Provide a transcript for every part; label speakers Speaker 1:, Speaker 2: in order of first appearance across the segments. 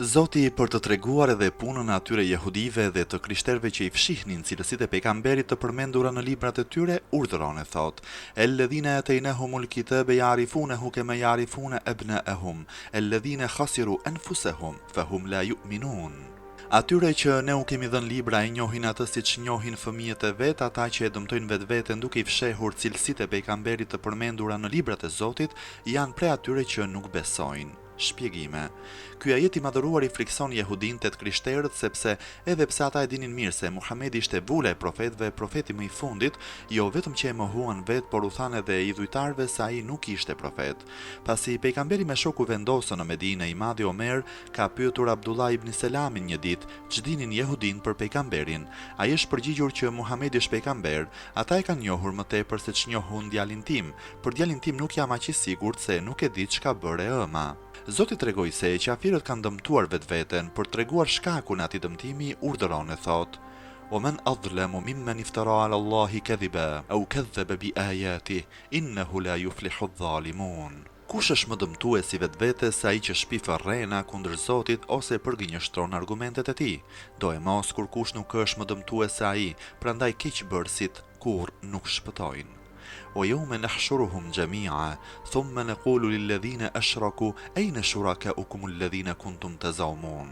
Speaker 1: Zoti për të treguar edhe punën e atyre jehudive dhe të krishterëve që i fshihnin cilësitë e pejgamberit të përmendura në librat e tyre, urdhëron e thotë, Elledhine etejnehumul kitabe ja'rifunehu kema ja'rifune ebna'ehum, elledhine khasiru enfusehum, fehum la ju'minun. Atyre që Ne u kemi dhënë libra e njohin atë siç njohin fëmijët e vet, ata që e dëmtojnë vetveten duke i fshehur cilësitë e pejgamberit të përmendura në librat e Zotit, janë prej atyre që nuk besojnë. Shpjegime. Ky ajet i madhëruar i frikëson jehudinjtë e të krishterët sepse edhe pse ata e dinin mirë se Muhamedi ishte vula e profetëve, profeti më i fundit, jo vetëm që e mohuan vetë por u thanë edhe idhujtarëve se ai nuk ishte profet. Pasi pejgamberi me shokë u vendosën në Medinë, i madhi Omer ka pyetur Abdullah ibn Selamin një ditë ç'dinin jehudinjtë për pejgamberin. Ai është përgjigjur që Muhamedi është pejgamber, ata e kanë njohur më tepër se ç'njoh unë djalin tim, Për djalin tim nuk jam aq i sigurt se nuk e di ç'ka bërë e ëma. Zoti tregoi se qafirët kanë dëmtuar vetveten, për të treguar shkakun e atij dëmtimi urdhëron e thotë, Wa men adhlamu mimmen iftara ala Allahi kedhiba, au kedhebe bi ajatih, innehu la juflihu dhalimun. Kush është më dëmtues i vetvetes se ai që shpif rrena kundër Zotit ose përgënjeshtron argumentet e Tij? Doemos kurrkush nuk është më dëmtues se ai, prandaj keqbërësit kurrë nuk shpëtojnë. Wa yawma nahshuruhum jami'a, thumma naqulu lilladhina ashraku ayna shuraka'ukum alladhina kuntum taz'umun.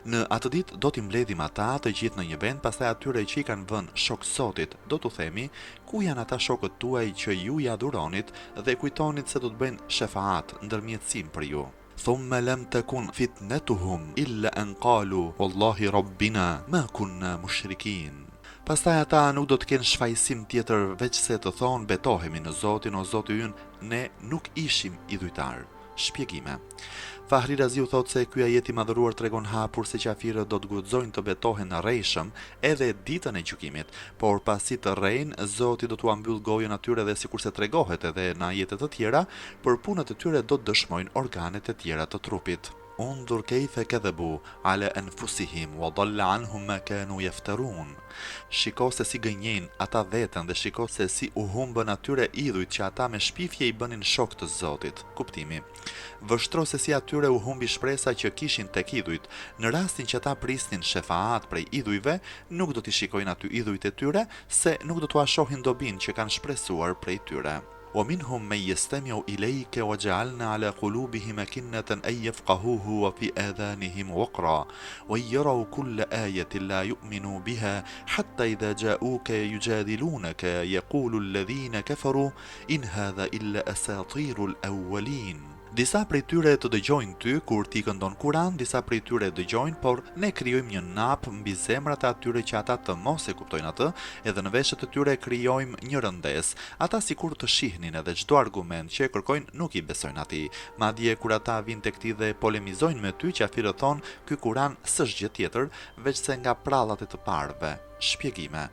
Speaker 1: Në atë ditë do t'i mbledhim ata të gjithë në një vend, pastaj atyre që i kanë vënë shok Zotit, do t'u themi, ku janë ata shokët tuaj që ju i adhuronit dhe kujtonit se do të bëjnë shefaat, ndërmjetësim për ju. Thumma lam takun fitnatuhum illa an qalu wallahi rabbina ma kunna mushrikin. Pastaj ata nuk do të kenë shfajësim tjetër veçse të thonë betohemi në Zotin o Zoti ynë ne nuk ishim idhujtarë. Shpjegime. Fahri Raziu thotë se ky ajet i madhëruar tregon hapur se qafirët do të guxojnë të betohen rrejshëm edhe ditën e gjykimit, por pasi të rrejnë, Zoti do t'ua mbyllë gojën atyre dhe sikurse tregohet edhe në ajete të tjera, për punët e tyre do të dëshmojnë organet e tjera të trupit. Undhur kejfe kedhebu ala enfusihim wa dalla anhum ma kanu jefterun. Shiko se si gënjejnë ata veten dhe shiko se si u humbën atyre idhujt që ata me shpifje i bënin shokë të Zotit. Kuptimi. Vështro se si atyre u humbi shpresa që kishin tek idhujt. Në rastin që ata prisnin shefaat prej idhujve, nuk do t'i shikojnë aty idhujt e tyre, se nuk do t'ua shohin dobinë që kanë shpresuar prej tyre. Wa minhum men yestami'u ilejke wa ja'alna ala kulubihim akinnatan an yafqahuhu wa fi adhanihim waqra wa in yaraw kulla ayatin la yu'minu biha hatta idha ja'uka yujadilunaka yaqulu alladhina kafaru In hadha illa asatirul awwalin. Disa prej tyre të dëgjojnë ty kur ti këndon Kuran, disa prej tyre e dëgjojnë, por ne krijojmë një napë mbi zemrat e atyre që ata të mos e kuptojnë atë, edhe në veshët e tyre krijojmë një rëndesë. Ata sikur të shihnin edhe çdo argument që e kërkojnë nuk i besojnë atij. Madje kur ata vijnë tek ti dhe polemizojnë me ty, qafirët thonë, ky Kuran s'është gjë tjetër, veçse nga prallat e të parëve. Shpjegime.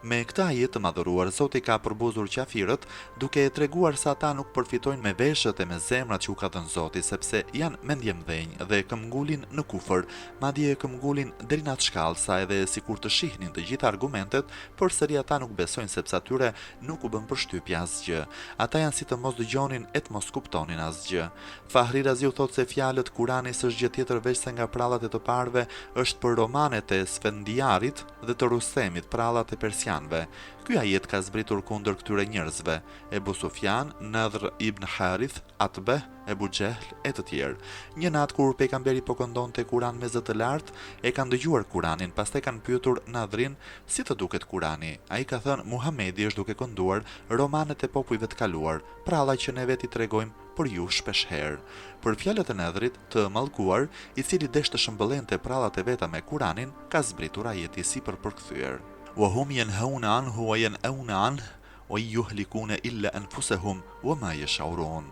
Speaker 1: Me këtë ajet të madhëruar Zoti ka përbuzur qafirët, duke e treguar se ata nuk përfitojnë me veshët e me zemrat që u ka dhënë Zoti, sepse janë mendjemëdhenj dhe këmbngulin në kufër, madje këmbngulin deri në atë shkallë sa edhe sikur të shihnin të gjitha argumentet, përsëri ata nuk besojnë sepse atyre nuk u bën përshtypje asgjë. Ata janë si të mos dëgjonin e të mos kuptonin asgjë. Fahri Raziu thotë se fjalët Kurani s'është gjë tjetër veçse nga prallat e të parëve është për romanet e Sfendijarit dhe të Rustemit, prallat e persianëve. Ky ajet ka zbritur kundër këtyre njerëzve, Ebu Sufjan, Nadhr ibn Harith, Atbeh, Ebu Xhehl e të tjerë. Një natë kur Pejgamberi po këndonte Kuran me zë të lartë, e kanë dëgjuar Kuranin, pastaj kanë pyetur Nadhrin, Si të duket Kurani? Ai ka thënë, Muhamedi është duke kënduar romanet e popujve të kaluar, pralla që ne vetë i tregojmë për ju shpeshherë. Për fjalët e Nadhrit, të mallkuar, i cili desh të shëmbëllente prallat e veta me Kuranin, ka zbritur ajeti i sipërpërkthyer. Wa hum yanhauna anhu wa yan'auna anh wa in yuhlikuna illa anfusahum wa ma yash'urun.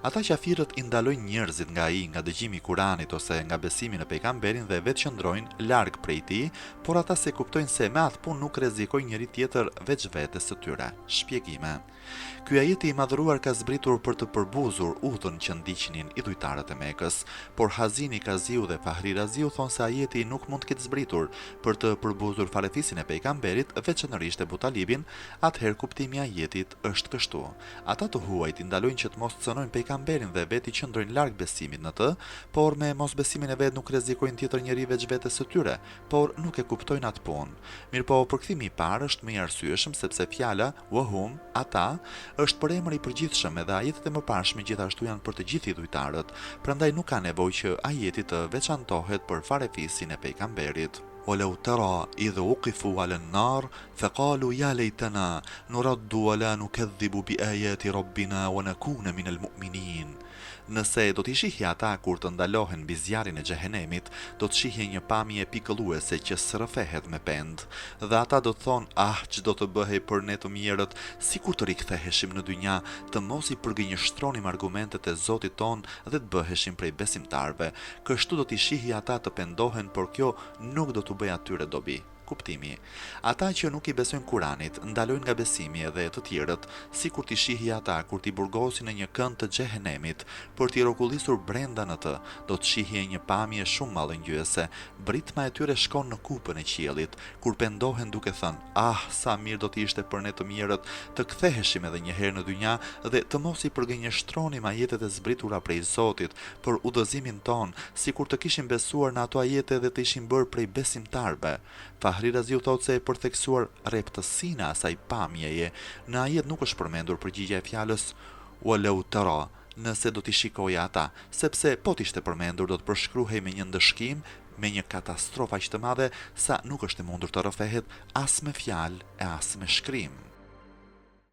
Speaker 1: Ata qafirët i ndalojnë njerëzit nga ai, nga dëgjimi i Kuranit ose nga besimi në Pejgamberin dhe vetë qëndrojnë larg prej tij, por ata s'e kuptojnë se me atë punë nuk rrezikojnë njeri tjetër veç vetes së tyre. Shpjegime. Ky ajet i madhëruar ka zbritur për të përbuzur udhën që ndiqnin idhujtarët e Mekës. Por Hazini Kaziu dhe Fahri Raziu thonë se ajeti nuk mund të ketë zbritur për të përbuzur farefisin e Pejgamberit, veçanërisht Ebu Talibin, atëherë kuptimi i ajetit është kështu, Ata të huajt i ndalojnë që të mos cënojnë Pejgamberin. Pejgamberin dhe vetë i qëndrojnë larg besimit në të, por me mosbesimin e vet nuk rrezikojnë tjetër njeri veç vetes së tyre, por nuk e kuptojnë atë punë. Mirëpo, përkthimi i parë është më i arsyeshëm sepse fjala, wa hum, ata, është përemër i përgjithshëm edhe ajetet e mëparshme gjithashtu janë për të gjithë idhujtarët, prandaj nuk ka nevojë që ajeti të veçantohet për farefisin e Pejgamberit. Wa law tara idh wuqifu ala an-nar fa qalu ya laytana nuraddu wa la nukadhibu bi ayati rabbina wa nakuna min al-mu'minin. Nëse do t'i shihje ata kur të ndalohen mbi zjarrin e Xhehenemit, do të shihje një pamje pikëlluese që s'rrëfehet me pendë. Dhe ata do të thonë, Ah, ç'do të bëhej për ne të mjerët, sikur të riktheheshim në dynja, të mos i përgënjeshtronim argumentet e Zotit tonë dhe të bëheshim prej besimtarëve. Kështu do t'i shihje ata të pendohen, por kjo nuk do t'u bëjë atyre dobi. Kuptimi. Ata që nuk i besojnë Kuranit, ndalojnë nga besimi edhe të tjerët, sikur t'i shihje ata kur t'i burgosin në një kënd të Xhehenemit, për t'i rrokullisur brenda në të, do të shihje një pamje shumë mallëngjyese, britma e tyre shkon në kupën e qiellit, kur pendohen duke thënë, Ah, sa mirë do të ishte për ne të mjerët të ktheheshim edhe një herë në dynja dhe të mos i përgënjeshtronim ajetet e zbritura prej Zotit, për udhëzimin tonë, sikur të kishim besuar në ato ajete dhe të ishim bërë prej besimtarëve. Fahri Raziu thotë se për theksuar rreptësinë e asaj pamjeje, në ajet nuk është përmendur përgjigja e fjalës Wa law tara, nëse do t'i shikoje ata, sepse po të ishte përmendur do të përshkruhej me një ndëshkim, me një katastrofë aq të madhe sa nuk është e mundur të rrëfehet as me fjalë e as me shkrim.